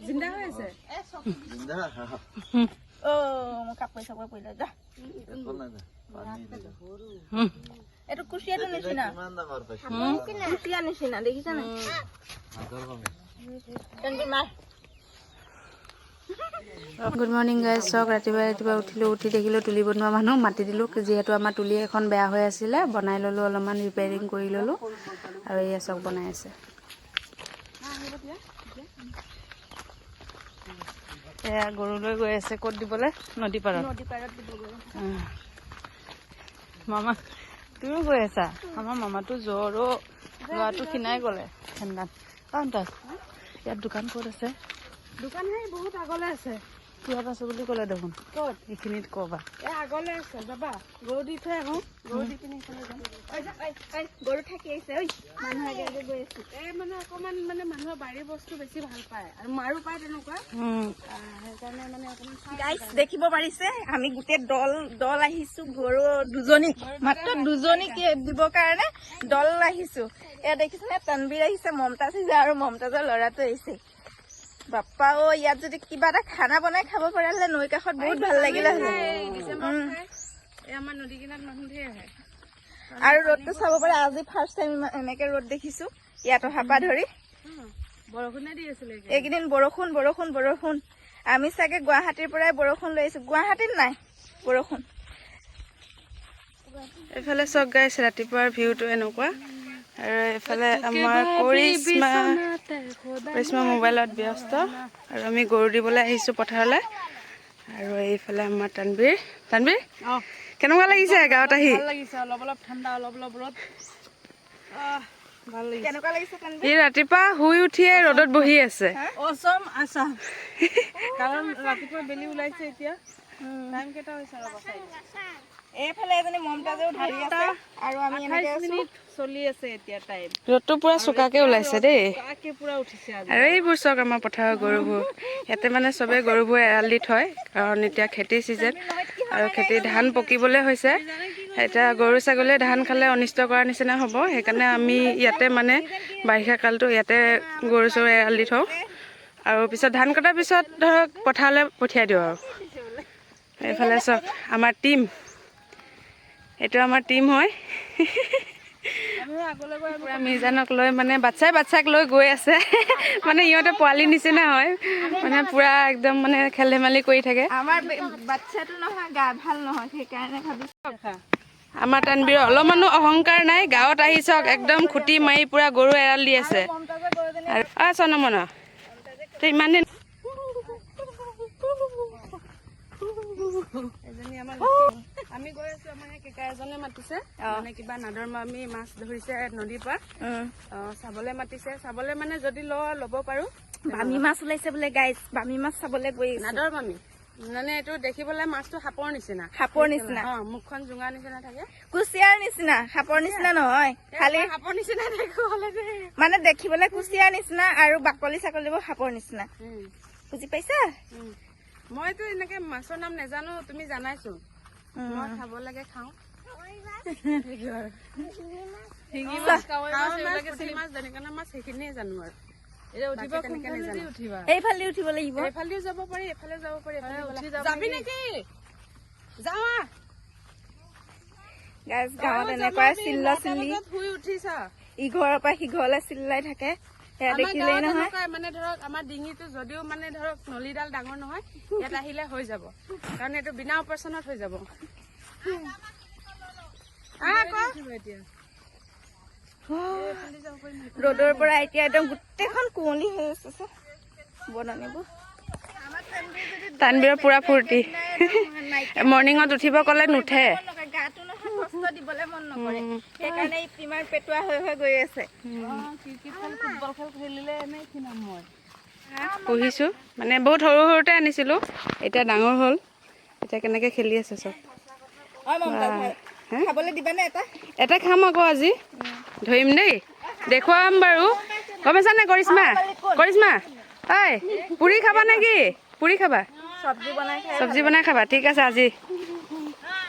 জিন্দা হৈ আছে। অ, মোৰ কাপোৰ চাপোৰ পৰিলে যা। এইটো কুচিয়াটো নিচিনা, কুচিয়া নিচিনা দেখিছা নাই? তেন্তে মাৰ। Good morning guys. চাওক, ৰাতিপুৱা ৰাতিপুৱা উঠিলোঁ, উঠি দেখিলোঁ তুলি বনোৱা মানুহ, মাতি দিলোঁ। যিহেতু আমাৰ তুলি এখন বেয়া হৈ আছিলে, বনাই ল'লোঁ, অলপমান ৰিপেয়াৰিং কৰি ল'লোঁ। আৰু এয়া চাওক, বনাই আছে। এয়া গৰু লৈ গৈ আছে। ক'ত দিবলৈ? নদী পাৰত। নদী পাৰত দিব গৰু। মামা, তুমিও গৈ আছা? আমাৰ মামাটো জ্বৰো, ল'ৰাটো ক্ষীণাই গ'লে ঠাণ্ডাত। অ, তাত ইয়াত দোকান ক'ত আছে? দোকান সেই বহুত আগলে আছে। কিহত আছে বুলি ক'লে দেখোন। ক'ত? এইখিনিত ক'বা। এ আগলে আছে, যাবা? গৰু দি থৈ আহোঁ, গৰু দি পিনি সেইফালে যাম। ঐ যা, ঐ, ঐ, গৰু থাকি আহিছে। ঐ, মানুহ আগে আগে গৈ আছে। এই মানে অকণমান মানে মানুহৰ বাৰীৰ বস্তু বেছি ভাল পায় আৰু মাৰো পায় তেনেকুৱা, সেইকাৰণে মানে অকণমান চাই। গাইজ, দেখিব পাৰিছে, আমি গোটেই দল দল আহিছো। গৰু দুজনী, মাত্ৰ দুজনীক দিবৰ কাৰণে দল আহিছো। এয়া দেখিছেনে, তনবীৰ আহিছে, মমতাজ আহিছে আৰু মমতাজৰ ল'ৰাটো আহিছে। বাপ্পা অ, ইয়াত যদি কিবা এটা খানা বনাই খাব পৰা হ'লে নৈ কাষত বহুত ভাল লাগিলে হ'লে। ডিচেম্বৰত খাই। এই আমাৰ নদী কিনাৰত মানুহ ধেৰ আহে। আৰু ৰ'দটো চাব পাৰে, আজি ফাৰ্ষ্ট টাইম এনেকে ৰ'দ দেখিছো ইয়াত অহাৰ পৰা ধৰি। বৰষুণে দি আছিলে। এইকেইদিন বৰষুণ বৰষুণ বৰষুণ। আমি চাগে গুৱাহাটীৰ পৰাই বৰষুণ লৈ আহিছো। গুৱাহাটীত নাই বৰষুণ। এইফালে চাওক গাইছ, ৰাতিপুৱাৰ ভিউটো এনেকুৱা। আৰু এইফালে আমাৰ কৰিশ্মা, কৰিশ্মা মোবাইলত ব্যস্ত। আৰু আমি গৰু দিবলৈ আহিছোঁ পথাৰলৈ। আৰু এইফালে আমাৰ তানবীৰ। তানবীৰ, কেনেকুৱা লাগিছে গাঁৱত আহি? ভাল লাগিছে, অলপ অলপ ঠাণ্ডা, অলপ অলপ ৰ'দ, ভাল লাগিছে। কেনেকুৱা লাগিছে তানবীৰ? ই ৰাতিপুৱা শুই উঠিয়ে ৰ'দত বহি আছে। অচম আছাম, কাৰণ ৰাতিপুৱা বেলি ওলাইছে। এতিয়া টাইম কেইটা হৈছে? ৰ'ব, চাই দিছোঁ। এইফালে এজনী মমতাজেও ধৰি আছে আৰু আমি এনেকে 28 আছো। মিনিট চলি আছে এতিয়া টাইম। ৰ'দটো পূৰা চোকাকে ওলাইছে দেই। কাকে পুৰা উঠিছে আজি। আৰু এইবোৰ চাওক, আমাৰ পথাৰৰ গৰুবোৰ। ইয়াতে মানে চবে গৰুবোৰ এৰাল দি থয়, কাৰণ এতিয়া খেতিৰ ছিজন আৰু খেতি ধান পকিবলৈ হৈছে। এতিয়া গৰু ছাগলীয়ে ধান খালে অনিষ্ট কৰাৰ নিচিনা হ'ব। সেইকাৰণে আমি ইয়াতে মানে বাৰিষা কালটো ইয়াতে গৰু চৰু এৰাল দি থওঁ আৰু পিছত ধান কটাৰ পিছত ধৰক পথাৰলৈ পঠিয়াই দিওঁ। আৰু এইফালে চাওক, আমাৰ টীম, এইটো আমাৰ টীম হয়। পুৰা মিৰ্জানক লৈ মানে বাচ্ছাই বাচ্ছাক লৈ গৈ আছে। মানে ইহঁতে পোৱালি নিচিনা হয়, মানে পুৰা একদম মানে খেল ধেমালি কৰি থাকে। আমাৰ বাচ্ছাটো নহয়, গা ভাল নহয়, সেইকাৰণে ভাবিছো। আমাৰ তানবীৰৰ অলপমানো অহংকাৰ নাই। গাঁৱত আহি চাওক, একদম খুটি মাৰি পুৰা গৰু এৰাল দি আছে। মমতাজৰ গৰুজনী। আৰু চনমন তই ইমান দিন এজনী আমাৰ, আমি গৈ আছো, আমাৰ এই কেকা এজনে মাতিছে, মানে কিবা নাদৰ মামি মাছ ধৰিছে নদীৰ পৰা, চাবলৈ মাতিছে। চাবলৈ মানে যদি ল ল'ব পাৰো। বামী মাছ ওলাইছে বোলে গাইজ, বামী মাছ চাবলৈ গৈ আছো। নাদৰ বামী মানে এইটো দেখিবলৈ মাছটো সাপৰ নিচিনা। সাপৰ নিচিনা। অ, মুখখন জোঙা নিচিনা থাকে। কুচিয়াৰ নিচিনা, সাপৰ নিচিনা নহয় খালি। সাপৰ নিচিনা দেখো হ'লে দেই। মানে দেখিবলৈ কুচিয়াৰ নিচিনা আৰু বাকলি চাকলিবোৰ সাপৰ নিচিনা। বুজি পাইছা? মইতো এনেকে মাছৰ নাম নেজানো, তুমি জানাইচোন। মই খাব লাগে খাওঁ। শিঙি মাছ, কাৱৈ মাছ, এইবিলাকে, পুঠি মাছ, দনিকণা মাছ, সেইখিনিয়ে জানো আৰু বাকী তেনেকে নাজানো। এইফালে উঠিব লাগিব। এইফালেও যাব পাৰি, এইফালেও যাব পাৰি। এইফালে যাবি নেকি? যাওঁ আহ। গাইজ, গাঁৱত এনেকুৱা চিল্লা চিল্লি। শুই উঠিছা। ইঘৰৰ পৰা সিঘৰলৈ চিল্লাই থাকে, সেয়া আমাৰ দেখিলেই গাঁৱত নহয়। এনেকুৱাই, মানে ধৰক আমাৰ ডিঙিটো যদিও মানে ধৰক নলীডাল ডাঙৰ নহয়, ইয়াত আহিলে হৈ যাব, কাৰণ এইটো বিনা অপাৰেচনত হৈ যাব। আহ, আকৌ। ৰ'দৰ পৰা এতিয়া একদম গোটেইখন কুঁৱলী হৈ আছে বননিবোৰ। তানবীৰৰ পুৰা ফূৰ্তি। মৰ্ণিঙত উঠিব ক'লে নুঠে। গাটো নহয় কষ্ট দিবলৈ মন নকৰে, সেইকাৰণে ইমান পেটুৱা হৈ হৈ গৈ আছে। ক্ৰিকেট খেল, ফুটবল খেল খেলিলে এনেই খিনাম মই। পুহিছোঁ মানে বহুত সৰু সৰুতে আনিছিলোঁ, এতিয়া ডাঙৰ হ'ল। এতিয়া কেনেকৈ খেলি আছে চব। অ মমতাজ ভাই, খাবলৈ দিবানে এটা? এটা খাম আকৌ আজি, ধৰিম দেই, দেখুৱাম বাৰু। গম পাইছা নাই কৰিশ্মা? কৰিশ্মা ঐ, পুৰি খাবা নেকি? পুৰি খাবা? চব্জি বনাই খাই। চব্জি বনাই খাবা? ঠিক আছে আজি।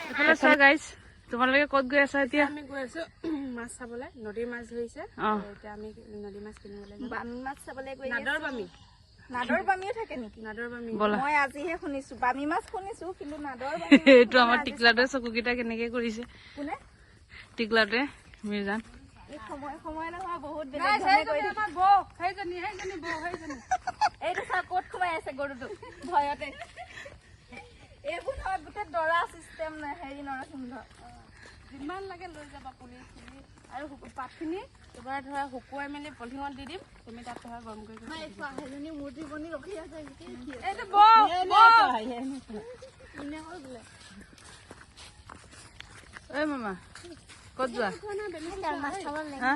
এইফালে চোৱা গাইছ, তোমালোকে ক'ত গৈ আছা এতিয়া? আমি গৈ আছো মাছ চাবলৈ, নদীৰ মাছ ধৰিছে। এতিয়া আমি নদী মাছ কিনিবলৈ যাম। বামী মাছ চাবলৈ গৈ নাদৰ বামী। নাদৰ বামীও থাকে নেকি? নাদৰ বামী। ব'লা। মই আজিহে শুনিছো। বামী মাছ শুনিছো, কিন্তু নাদৰ বামী মাছ। এইটো আমাৰ টিকলাটোৱে চকুকেইটা কেনেকে কৰিছে। কোনে? টিকলাটোৱে, মিৰ্জান। এই সময় সময় নহয়, বহুত বেলেগ ধৰণে কৰি থাকে। আমাৰ বৌ সেইজনী, সেইজনী বৌ, সেইজনী। এইটো চা, ক'ত সোমাই আছে গৰুটো ভয়তে। এইবোৰ নহয়, গোটেই দৰা চিষ্টেম নাই হেৰি নৰসিংহ। যিমান লাগে লৈ যাবা পুলি চুলি আৰু পাতখিনি তোমাৰ ধৰা শুকুৱাই মেলি পলিথিঙত দি দিম, তুমি তাত ধৰা গৰম কৰি কৰি। সেইজনী মূৰ্তি বনি ৰখি আছে। এইটো বৌ, বৌ। ঐ মামা, ক'ত যোৱা? হা,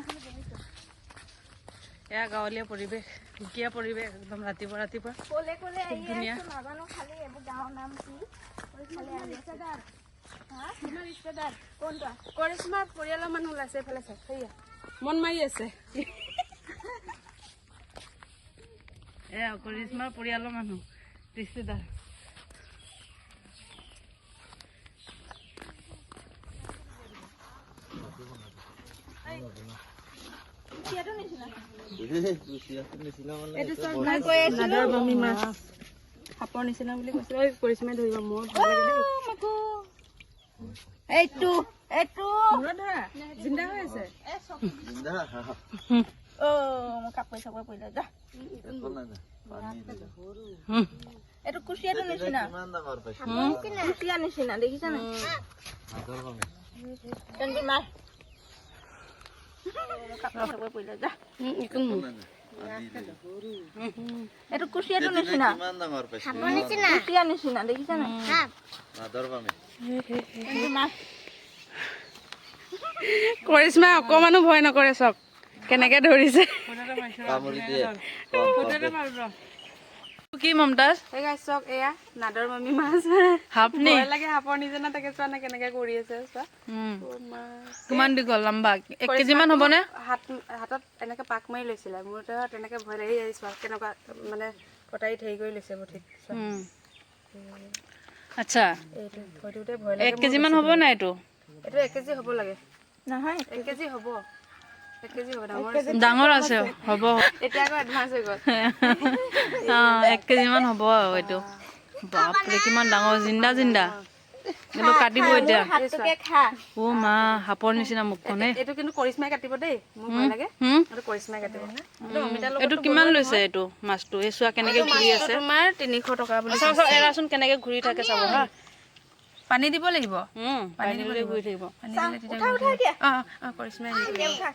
এয়া গাঁৱলীয়া পৰিৱেশ, সুকীয়া পৰিৱেশ একদম ৰাতিপুৱা ৰাতিপুৱা। ক'লে ক'লে আহি ধুনীয়া। আছো নাজানো, খালি এইবোৰ গাঁৱৰ নাম কি খালি আহি আছো। হা? তোমাৰ ৰিস্তেদাৰ। কোনটো? কৰিশ্মাৰ পৰিয়ালৰ মানুহ ওলাইছে এইফালে, চাই সেয়া মন মাৰি আছে। এয়া কৰিশ্মাৰ পৰিয়ালৰ মানুহ, ৰিস্তেদাৰ। এইটো চব নাদৰ বামী মাছ, সাপৰ নিচিনা বুলি কৈছিলে। ঐ কৰিশ্মাই ধৰিব, মোৰ ভয় লাগে দেই। এইটো এইটো মূৰত ধৰা জিন্দা হৈ আছে। অ, মোৰ কাপোৰ চাপোৰ পৰিলে যা। এইটো কুচিয়াটো নিচিনা, কুচিয়া নিচিনা দেখিছা নাই? তেন্তে মাৰ কাপোৰ চাপোৰ পৰিলে যা। একো নহয়। এইটো কুচিয়াটো নিচিনা, কুচিয়া নিচিনা দেখিছা নাই? তেন্তে মাৰ। কৰিশ্মাই অকণমানো ভয় নকৰে, চাওক কেনেকে ধৰিছে। কি মমতাজ? এই গাইছ, চাওক, এয়া নাদৰ বামী মাছ। সাপ নি? ভয় লাগে, সাপৰ নিচিনা তাকে চোৱা না কেনেকে কৰি আছে চোৱা। অ' মা। কিমান দীঘল লম্বা, 1 কেজি মান হ'বনে? হাতত এনেকে পাক মাৰি লৈছিলে। মোৰ তো তেনেকে ভয় লাগি যায়। চোৱা কেনেকুৱা মানে কটাৰীত হেৰি কৰি লৈছে বঠিত চোৱা। আচ্ছা। এইটো ভয়টোতে ভয় লাগে। 1 কেজি মান হ'ব নাই এইটো? এইটো 1 কেজি হ'ব লাগে। নহয়। 1 কেজি হ'ব, 1 কেজি হ'ব, ডাঙৰ আছে। ডাঙৰ আছে, হ'ব। এতিয়া আকৌ এডভান্স হৈ গ'ল। অ, 1 কেজি মান হ'ব আৰু এইটো। বাপৰে, কিমান ডাঙৰ, জিন্দা জিন্দা। এইটো কাটিব এতিয়া। হাতটোকে খা। অ' মা, সাপৰ নিচিনা মুখখন এই। এইটো কিন্তু কৰিশ্মাই কাটিব দেই, মোৰ ভয় লাগে। হুম। এইটো কৰিশ্মাই কাটিব। এইটো অমিতাৰ লগত। এইটো কিমান লৈছে এইটো মাছটো? এই চোৱা, কেনেকে ঘূৰি আছে। তোমাৰ 300 টকা বুলি। চাওঁ চাওঁ, এৰাচোন, কেনেকে ঘূৰি থাকে চাব হা। পানী দিব লাগিব। পানী দিলে ঘূৰি থাকিব। পানী দিলে তেতিয়া উঠা উঠা এতিয়া। অঁ অঁ কৰিশ্মাই হেৰি কৰিব। উঠা।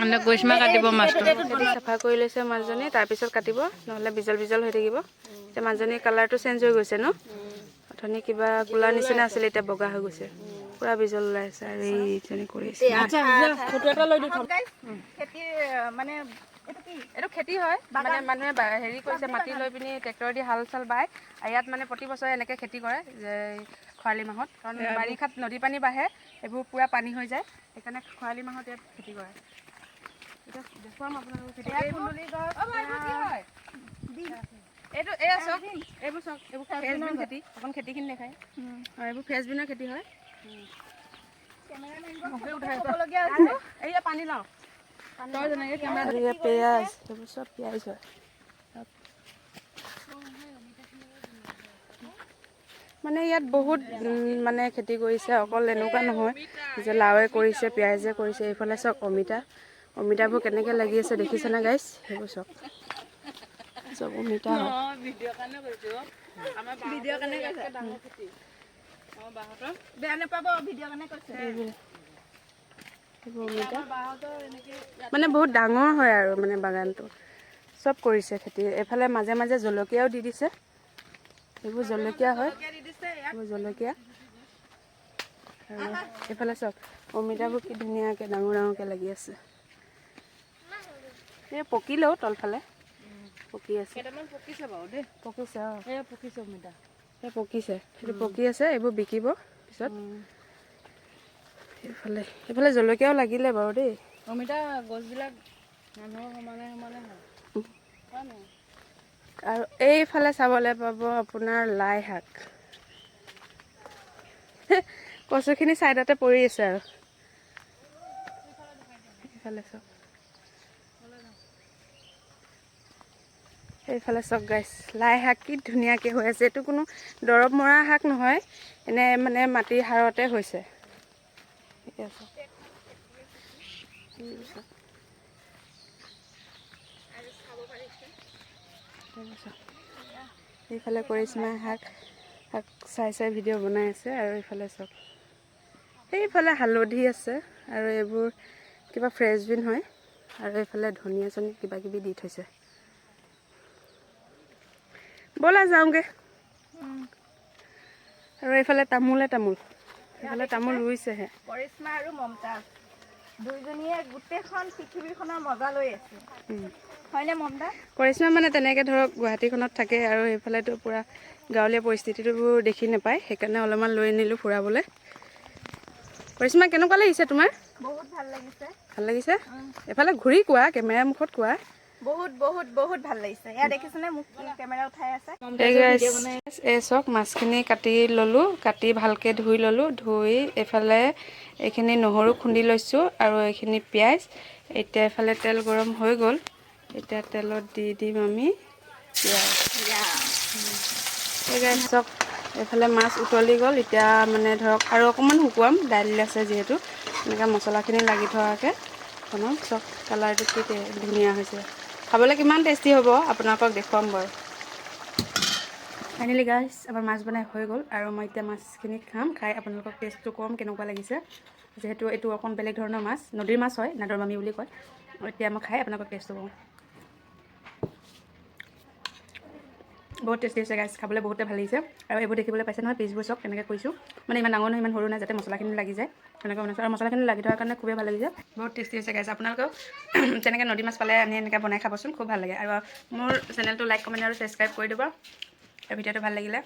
মানে কৰিশ্মা কাটিব মাছটো। চাফা কৰি লৈছে মাছজনী, তাৰপিছত কাটিব, নহ'লে বিজল বিজল হৈ থাকিব। এতিয়া মাছজনীৰ কালাৰটো চেঞ্জ হৈ গৈছে ন? অথনি কিবা ক'লা নিচিনা আছিলে, এতিয়া বগা হৈ গৈছে, পূৰা বিজল ওলাই আছে। আৰু এইজনী কৰি আছে। Guys, খেতিৰ মানে এইটো কি? এইটো খেতি হয়, মানে মানুহে হেৰি কৰিছে, মাটি লৈ পিনি ট্ৰেক্টৰ দি হাল চাল বায় আৰু ইয়াত মানে প্ৰতি বছৰে এনেকৈ খেতি কৰে যে খৰালি মাহত, কাৰণ বাৰিষাত নদী পানী বাঢ়ে, এইবোৰ পূৰা পানী হৈ যায়, সেইকাৰণে খৰালি মাহত ইয়াত খেতি কৰে। এতিয়া দেখুৱাম আপোনালোকক খেতি। কুন্দুলি গছ। অ, ভাই, এইবোৰ কি হয়? এইটো এয়া চাওক, এইবোৰ চাওক, এইবোৰ ফ্ৰেঞ্চবিন খেতি। অকণ খেতিখিনি দেখায়। অঁ, এইবোৰ ফ্ৰেঞ্চবিনৰ খেতি হয়। ক'বলগীয়া হৈছে। এইয়া পানী লাও, তই যেনেকৈ কেমেৰা। পিঁয়াজ, এইবোৰ চব পিঁয়াজ হয়। মানে ইয়াত বহুত মানে খেতি কৰিছে, অকল এনেকুৱা নহয় যে লাওৱে কৰিছে, পিঁয়াজে কৰিছে। এইফালে চাওক অমিতা, অমিতাবোৰ কেনেকৈ লাগি আছে দেখিছেনে গাইছ? সেইবোৰ চাওক, চব অমিতা হয়। ভিডিঅ' কাৰণে কৈছো। আমাৰ ভিডিঅ' কাৰণে কৈছে। ডাঙৰ খেতি আমাৰ বাহঁতৰ। বেয়া নাপাব, ভিডিঅ' কাৰণে কৈছে। সেইবোৰ অমিতা মানে বহুত ডাঙৰ হয় আৰু মানে বাগানটো চব কৰিছে খেতি। এইফালে মাজে মাজে জলকীয়াও দি দিছে। এইবোৰ জলকীয়া হয়, এইবোৰ জলকীয়া। আৰু এইফালে চাওক অমিতাবোৰ কি ধুনীয়াকৈ ডাঙৰ ডাঙৰকৈ লাগি আছে। এই পকিলেও, তলফালে পকি আছে। কেইটামান পকিছে বাৰু দেই। পকিছে, অঁ। এয়া পকিছে অমিতা। এই পকিছে, সেইটো পকি আছে, এইবোৰ বিকিব পিছত। এইফালে জলকীয়াও লাগিলে বাৰু দেই। অমিতা গছবিলাক মানুহৰ সমানে সমানে হয়। হয় নাই? আৰু এইফালে চাবলৈ পাব আপোনাৰ লাই শাক, কচুখিনি ছাইডতে পৰি আছে। আৰু এইফালে চাওক। এইফালে চাওক গাইছ, লাই শাক কি ধুনীয়াকৈ হৈ আছে। এইটো কোনো দৰৱ মৰা শাক নহয়, এনে মানে মাটিৰ সাৰতে হৈছে। এয়া চাওক। এইবোৰ চাওক। এইবোৰ চাওক। এইফালে কৰিশ্মা শাক শাক চাই চাই ভিডিঅ' বনাই আছে। আৰু এইফালে চাওক, সেইফালে হালধি আছে আৰু এইবোৰ কিবা ফ্ৰেছ বিন হয়। আৰু এইফালে ধনিয়া চনিয়া কিবা কিবি দি থৈছে। ব'লা যাওঁগে। আৰু এইফালে তামোলে তামোল, এইফালে তামোল ৰুইছেহে। কৰিশ্মা আৰু মমতাজ দুইজনীয়ে গোটেইখন পৃথিৱীখনৰ মজা লৈ আছে, হয়নে মমতাজ? কৰিশ্মা মানে তেনেকৈ ধৰক গুৱাহাটীখনত থাকে আৰু এইফালেতো পূৰা গাঁৱলীয়া পৰিস্থিতিবোৰ দেখি নাপায়, সেইকাৰণে অলপমান লৈ আনিলোঁ ফুৰাবলৈ। কৰিশ্মা, কেনেকুৱা লাগিছে তোমাৰ? বহুত ভাল লাগিছে। ভাল লাগিছে? এইফালে ঘূৰি কোৱা, কেমেৰাৰ মুখত কোৱা। বহুত বহুত বহুত ভাল লাগিছে। এয়া দেখিছেনে, মোক কেমেৰা উঠাই আছে। এই guys, এই চাওক, মাছখিনি কাটি ল'লোঁ, কাটি ভালকৈ ধুই ল'লোঁ। ধুই এইফালে এইখিনি নহৰু খুন্দি লৈছোঁ আৰু এইখিনি পিঁয়াজ। এতিয়া এইফালে তেল গৰম হৈ গ'ল, এতিয়া তেলত দি দিম আমি পিঁয়াজ। এই guys, চাওক, এইফালে মাছ উতলি গ'ল। এতিয়া মানে ধৰক আৰু অকণমান শুকুৱাম, দাইল আছে যিহেতু, এনেকৈ মছলাখিনি লাগি থকাকৈ বনাম। চাওক, কালাৰটো কি ধুনীয়া হৈছে, খাবলৈ কিমান টেষ্টি হ'ব আপোনালোকক দেখুৱাম বাৰু। ফাইনেলি গাইছ, আমাৰ মাছ বনাই হৈ গ'ল আৰু মই এতিয়া মাছখিনি খাম। খাই আপোনালোকক টেষ্টটো ক'ম কেনেকুৱা লাগিছে, যিহেতু এইটো অকণ বেলেগ ধৰণৰ মাছ, নদীৰ মাছ হয়, নাদৰ বামী বুলি কয়। এতিয়া মই খাই আপোনালোকক টেষ্টটো কওঁ। বহুত টেষ্টি হৈছে গাইছ, খাবলৈ বহুতে ভাল লাগিছে। আৰু এইবোৰ দেখিবলৈ পাইছে নহয় পিচবোৰ চব কেনেকৈ কৰিছোঁ, মানে ইমান ডাঙৰ নহয়, ইমান সৰু নাই, যাতে মছলাখিনি লাগি যায় তেনেকৈ বনাইছোঁ। আৰু মছলাখিনি লাগি থকাৰ কাৰণে খুবেই ভাল লাগিছে, বহুত টেষ্টি হৈছে গাইছ। আপোনালোকেও তেনেকৈ নদী মাছ পালে আনি এনেকৈ বনাই খাবচোন, খুব ভাল লাগে। আৰু মোৰ চেনেলটো লাইক, কমেণ্ট আৰু ছাবস্ক্ৰাইব কৰি দিব আৰু ভিডিঅ'টো ভাল লাগিলে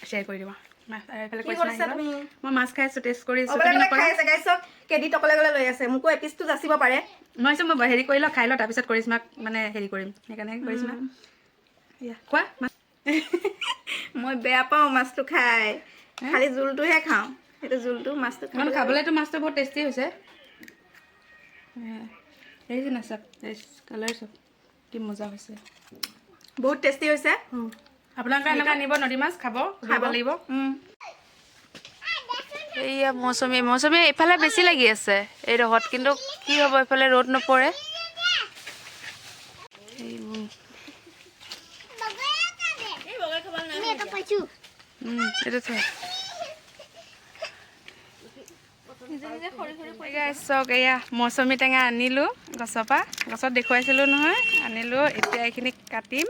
শ্বেয়াৰ কৰি দিব। মাছ আৰু এইফালে কি কৰিশ্মা কৰিছা আহি গ'ল। তুমি? মই মাছ খাই আছোঁ, টেষ্ট কৰি আছোঁ। অকলে তুমি অকলে নকৰা? খাই আছে গাইছ, ক্ৰেডিট অকলে অকলে লৈ আছে। মোকো এপিচটো যাচিব পাৰে। মই ভাবিছোঁ মই হেৰি কৰি লওঁ, খাই লওঁ, তাৰপিছত কৰিশ্মাক মানে হেৰি কৰিম, সেইকাৰণে কৰিশ্মা এয়া খোৱা মাছ। মই বেয়া পাওঁ মাছটো খাই, খালি জোলটোহে খাওঁ। সেইটো জোলটো মাছটো মানে খাবলৈ খাবলৈতো মাছটো বহুত টেষ্টি হৈছে। দেখিছে নাই চব কালাৰ, চব কি মজা হৈছে। বহুত টেষ্টি হৈছে। আপোনালোকে এনেকুৱা আনিব নদী মাছ, খাব খাব লাগিব। এইয়া মৌচুমী, মৌচুমী এইফালে বেছি লাগি আছে এইডোখৰত, কিন্তু কি হ'ব, এইফালে ৰ'দ নপৰে। এইবোৰ এইটো থৈ। এই guys, চাওক, এয়া মৌচুমী টেঙা আনিলোঁ গছৰ পৰা, গছত দেখুৱাইছিলোঁ নহয়, আনিলোঁ। এতিয়া এইখিনি কাটিম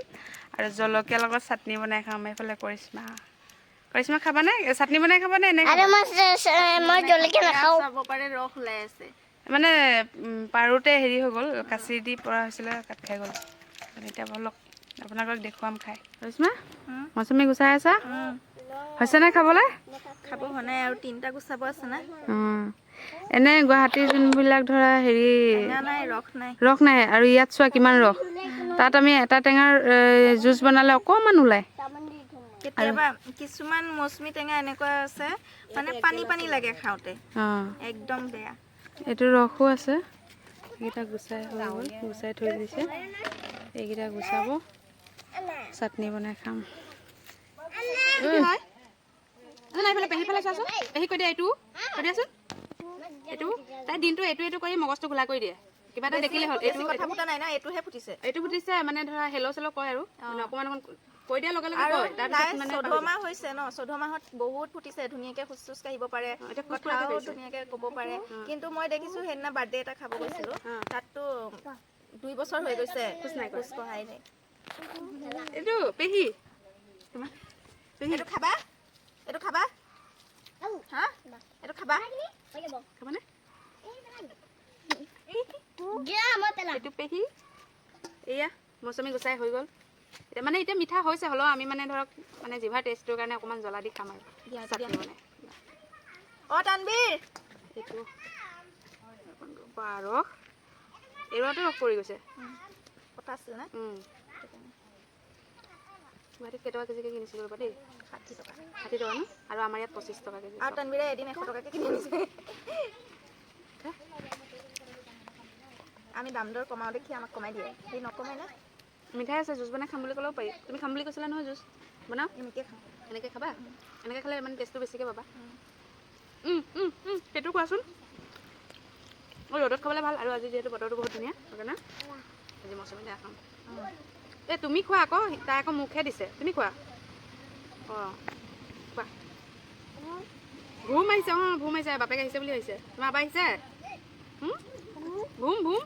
আৰু জলকীয়াৰ লগত চাটনি বনাই খাম। এইফালে কৰিশ্মা, কৰিশ্মা খাবানে? চাটনি বনাই খাবানে এনে আৰু মাছ মই জলকীয়া নাখাওঁ। চাব পাৰে, ৰস ওলাই আছে। মানে পাৰোঁতে হেৰি হৈ গ'ল, কাঁচি দি পৰা হৈছিলে, কাট খাই গ'ল। এতিয়া ব'লক আপোনালোকক দেখুৱাম খাই। কৰিশ্মা, মৌচুমী গুচাই আছা, হৈছেনে খাবলৈ? খাব হোৱা নাই, আৰু তিনিটা গুচাব আছে না। এনে গুৱাহাটীৰ যোনবিলাক ধৰা হেৰি টেঙা নাই, ৰস নাই। ৰস নাই, আৰু ইয়াত চোৱা কিমান ৰস। তাত আমি এটা টেঙাৰ জুচ বনালে অকণমান ওলায়। কেতিয়াবা কিছুমান মৌচুমী টেঙা এনেকুৱা আছে, মানে পানী পানী লাগে খাওঁতে, একদম বেয়া। এইটো ৰসো আছে। এইকেইটা গুচাই হৈ গ'ল, গুচাই থৈ দিছে। এইকেইটা গুচাব, চাটনি বনাই খাম। এইফালে পেহী ফালে চোৱাচোন, পেহী কৈ দিয়া, এইটো কৈ দিয়াচোন। এইটো তাই দিনটো এইটো এইটো কৰি মগজটো ঘোলা কৰি দিয়ে। কিবা এটা দেখিলে হ'ল এইটো। কথা ফুটা নাই না, এইটোহে ফুটিছে। এইটো ফুটিছে, মানে ধৰা হেল্ল' চেল্ল' কয় আৰু মানে অকণমান অকণমান কৈ দিয়াৰ লগে লগে আৰু কয়, তাই তাৰপিছত মানে 14 মাহ হৈছে ন, 14 মাহত বহুত ফুটিছে, ধুনীয়াকে খোজ চোজ কাঢ়িব পাৰে, এতিয়া খোজ কথাও ধুনীয়াকে ক'ব পাৰে। কিন্তু মই দেখিছো সেইদিনা বাৰ্থডে এটা খাব গৈছিলো, তাততো 2 বছৰ হৈ গৈছে, খোজ নাই, খোজ কঢ়াই নাই। এইটো পেহী, তোমাৰ পেহী। এইটো খাবা, এইটো খাবা, হা, এইটো খাবা। খাবানে? এইটো পেহী। এয়া মৌচুমী গুচাই হৈ গ'ল। এতিয়া মানে এতিয়া মিঠা হৈছে, হ'লেও আমি মানে ধৰক মানে জিভাৰ টেষ্টটোৰ কাৰণে অকণমান জ্বলা দি খাম আৰু চাটনি বনাই। অ তানবীৰ, এইটো বা ৰস, এৰুৱাটো ৰস পৰি গৈছে। কথা আছিল না। গুৱাহাটীত কেইটকা কেজিকৈ কিনিছিলোঁ ৰ'বা দেই? 60 টকা। 60 টকা ন? আৰু আমাৰ ইয়াত 25 টকা কেজি। আৰু তানবীৰে এদিন 100 টকাকে কিনি আনিছে। আমি দাম দৰ কমাওঁ দেখি আমাক কমাই দিয়ে, সি নকমাই না। মিঠাই আছে, জুচ বনাই খাম বুলি ক'লেও পাৰি। তুমি খাম বুলি কৈছিলা নহয়, জুচ বনাওঁ। এনেকৈ খাওঁ। এনেকৈ খাবা, এনেকৈ খালে মানে টেষ্টটো বেছিকৈ পাবা। সেইটো কোৱাচোন। অঁ, ৰ'দত খাবলৈ ভাল আৰু আজি যিহেতু বতৰটো বহুত ধুনীয়া, সেইকাৰণে আজি মৌচুমী টেঙা খাম। এই তুমি খোৱা আকৌ, তাই আকৌ মোকহে দিছে। তুমি খোৱা। অঁ, খোৱা। ভুম আহিছে। অঁ, ভুম আহিছে, বাপেক আহিছে বুলি ভাবিছে। তোমাৰ বাবা আহিছে। ভুম ভুম।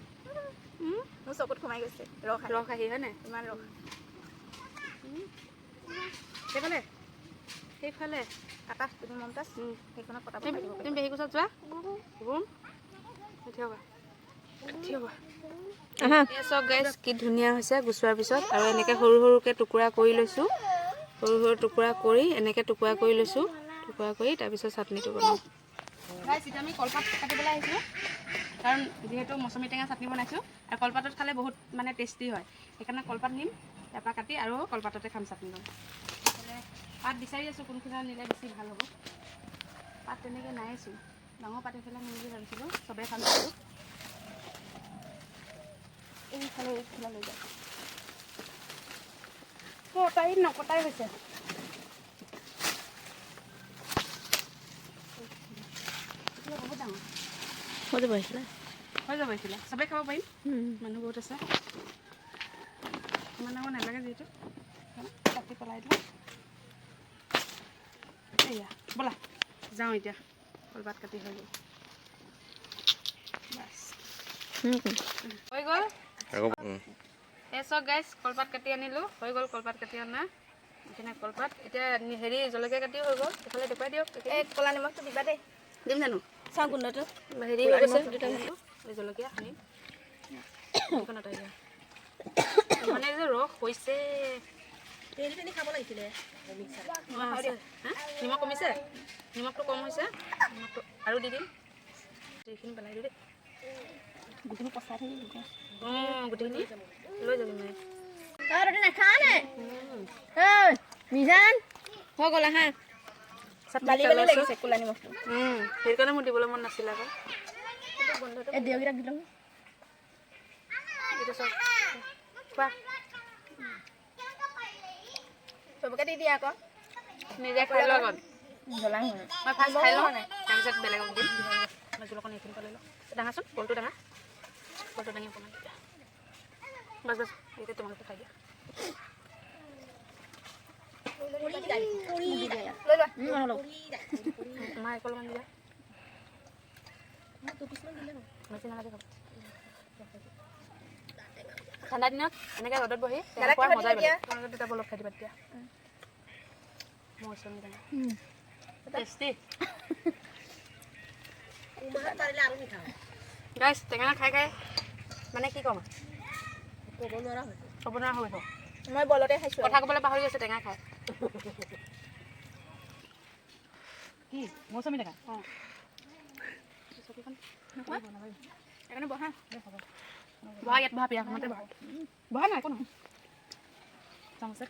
মোৰ চকুত সোমাই গৈছে ৰস। ৰস আহি হয় নাই? ইমান ৰস। সেইফালে সেইফালে। কাটা তুমি মমতাজ, সেইখনত কটাব পাৰিব। তুমি পেহী কোচত যোৱা। ভুম, থিয় হোৱা, থিয় হোৱা। চব গাইছ, কি ধুনীয়া হৈছে গুচোৱাৰ পিছত। আৰু এনেকৈ সৰু সৰুকৈ টুকুৰা কৰি লৈছোঁ, সৰু সৰু টুকুৰা কৰি, এনেকৈ টুকুৰা কৰি লৈছোঁ, টুকুৰা কৰি তাৰপিছত চাটনিটো বনাম। গাইছ, এতিয়া আমি কলপাত কাটিবলৈ আহিছোঁ, কাৰণ যিহেতু মৌচুমী টেঙা চাটনি বনাইছোঁ আৰু কলপাতত খালে বহুত মানে টেষ্টি হয়, সেইকাৰণে কলপাত নিম তাৰপৰা কাটি আৰু কলপাততে খাম চাটনিকণ। পাত বিচাৰি আছোঁ, কোনখিনি নিলে বেছি ভাল হ'ব। পাত তেনেকৈ নাইচোন। ডাঙৰ পাত এইফালে নিম বুলি ভাবিছিলোঁ, চবেই খাম যিহেতু। এইফালে এইফালে লৈ যাওঁ। কটাই নকটাই হৈছে। বহুত ডাঙৰ। হৈ যাব আহিছিলে। হৈ যাব এইফালে, চবেই খাব পাৰিম, মানুহ বহুত আছে। ইমান ডাঙৰ নালাগে যিহেতু, কাটি পেলাই দিলোঁ। এয়া ব'লা যাওঁ এতিয়া, কলপাত কাটি হৈ গ'ল। বাছ, হৈ গ'ল। এই চব গাইছ, কলপাত কাটি আনিলোঁ, হৈ গ'ল কলপাত কাটি অনা। এইখিনি কলপাত এতিয়া হেৰি জলকীয়া কাটিও হৈ গ'ল। এইফালে দেখুৱাই দিয়ক। এই ক'লা নিমখটো দিবা দেই। দিম জানো? চাওঁ গোন্ধটো। হেৰি হৈ গৈছে। এই জলকীয়া সানিম। এইখন দিয়া মানে যে ৰস হৈছে। নিমখ কমিছে, নিমখটো কম হৈছে, নিমখটো আৰু দি দিম। এইখিনি পেলাই দিওঁ দেই। গোটেইখিনি পচাই থাকিব। অঁ, গোটেইখিনি লৈ যাবি মানে। মিজান হৈ গ'ল, আহা। বালি বালি লাগিছে ক'লা নিমখটো। সেইকাৰণে মোৰ দিবলৈ মন নাছিলে আকৌ। এই দেউকেইটাক দিলোঁ। এইটো চব খোৱা। চবকে দি দিয়া আকৌ। নিজে খাই লোৱা আগত। জ্বলা। মই ফাৰ্ষ্ট খাই লওঁ, তাৰপিছত বেলেগক দিম। মই জোল অকণ এইখিনি পালে লওঁ। ডাঙাচোন কলটো, ডাঙা কলটো দাঙি অকণমান দিয়া। বাছ বাছ, এতিয়া তোমালোকে খাই দিয়া। লৈ লোৱা। মা অকণমান দিয়া, বেছি নালাগে খাব। ঠাণ্ডা দিনত এনেকৈ ৰ'দত বহি টেঙা দাদাক খোৱাৰ কিবা মজাই দিবা। বেলেগ। তোমালোকে দুটা বলক খাই দিবা তেতিয়া। মৌচুমী টেঙা টেষ্টি গাইছ। টেঙা খাই খাই মানে কি ক'ম, ক'ব নোৱাৰা হৈ গৈছে। মই বলতে খাইছোঁ। কথা ক'বলৈ পাহৰি গৈছে টেঙা খাই। কি মৌচুমী টেঙা? অঁ, চকীখন। সেইকাৰণে বহা। বহা ইয়াত, বহা, পীড়াখনতে বহা। বহা নাই, একো নহয়। চামুচে।